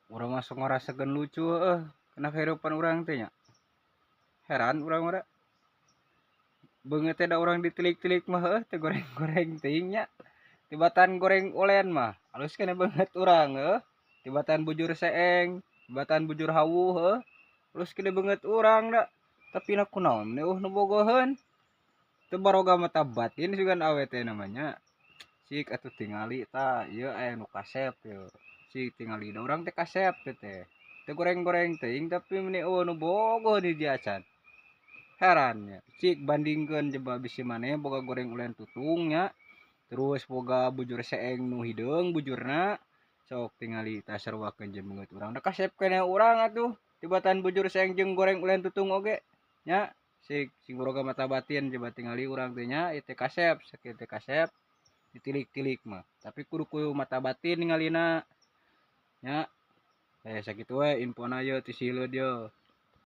Urang mah sok ngarasakeun lucu heueuh kana kahirupan urang teh nya. Heran urang mah da. Beungeut teh da urang ditilik-tilik mah heueuh teu goreng-goreng teuing nya. Tibatan goreng ulen mah alus keneh beungeut urang heueuh. Tibatan bujur seeng, tibatan bujur hawu heueuh. Alus keneh beungeut urang da. Tapi na kunaon eueuh nu bogoheun. Teu baroga mata batin sugan awe teh namanya. Cik atuh tingali tah ieu aya nu kasep ieu. Cik tingali da urang teh kasep teh teh. Teu goreng-goreng teuing tapi meni eueuh nu bogoh di dieu acan. Heran nya. Cik bandingkeun coba bisi maneh boga goreng ulen tutung nya. Terus boga bujur seeng nu hideung bujurna. Sok tingali tah saruakeun jeung beungeut urang. Da kasep keneh urang atuh tibatan bujur seeng jeung goreng ulen tutung oge nya. Sik sing boga mata batin coba tingali urang teh nya ieu teh kasep, sakieu teh kasep ditilik-tilik mah. Tapi kudu ku mata batin ningalina nya. Sakitu we infona ieu ti si hileud ieu.